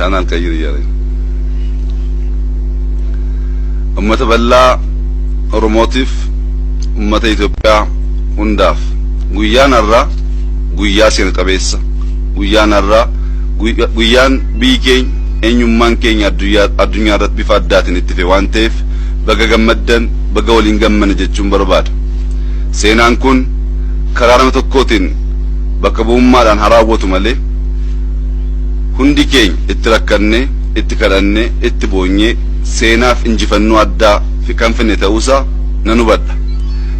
Chaanaal qayyiri jedhe. Ummata bal'aa Oromootiif, ummata Itoophiyaa hundaaf guyyaan har'aa guyyaa seena qabeessa. Guyyaan har'aa guyyaan biyyi keenya, eenyummaan keenya addunyaa irratti bifa addaatiin itti ife waan ta'eef, baga gammaddan, baga waliin gammanne jechuun barbaada. Seenaan kun karaa nama tokkootiin bakka bu'ummaadhaan haa raawwatu malee, hundi keenya itti rakkannee, itti kadhannee, itti boonyee seenaaf injifannoo addaa kan finne ta'uusaa nan hubadha.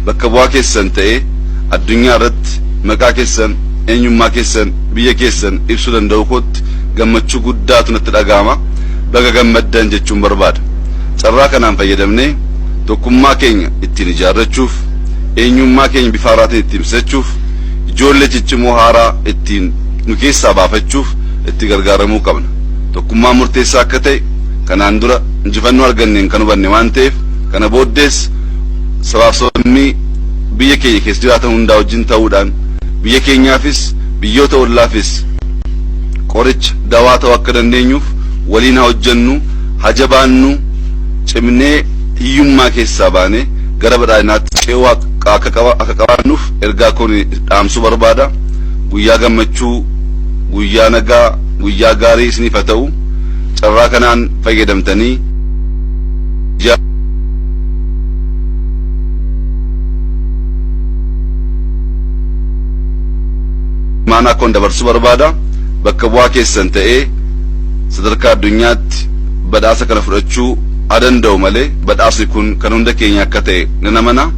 Bakka bu'aa keessan ta'ee addunyaa irratti maqaa keessan, eenyummaa keessan, biyya keessan ibsuu danda'u kootti gammachuu guddaatu natti dhaga'ama. Baga gammaddan jechuun barbaada. Carraa kanaan fayyadamnee tokkummaa keenya ittiin ijaarrachuuf, eenyummaa keenya bifa haaraatiin ittiin ibsachuuf, ijoollee ciccimoo haaraa ittiin nu keessaa baafachuuf itti gargaaramuu qabna. Tokkummaan murteessaa akka ta'e kanaan dura injifannoo arganneen kan hubanne waan ta'eef, kana booddees sabaaf sablammii biyya keenya keessa jiraatan hundaa wajjin ta'uudhaan biyya keenyaafis biyyoota ollaafis qoricha dawaa ta'uu akka dandeenyuuf waliin haa hojjennu, haa jabaannu. Cimnee hiyyummaa keessaa baanee gara badhaadhinaatti ce'uu akka qabaannuuf ergaa kun dhaamsuu barbaada. Guyyaa gammachuu, guyyaa nagaa, guyyaa gaarii isiniif haa ta'u. Carraa kanaan fayyadamtanii maanaa koon dabarsuu barbaada. Bakka bu'aa keessan ta'ee sadarkaa addunyaatti badhaasa kana fudhachuu haa danda'u malee, badhaasni kun kan hunda keenya akka ta'e nan amana.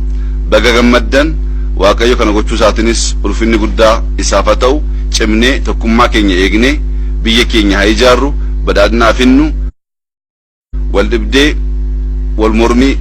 Baga gammaddan. Waaqayyo kana gochuu isaatiinis ulfinni guddaa isaaf haa ta'u. Cimnee tokkummaa keenya eegnee biyya keenya haa ijaarru, badhaadhinaa finnu. Wal dhibdee, wal mormii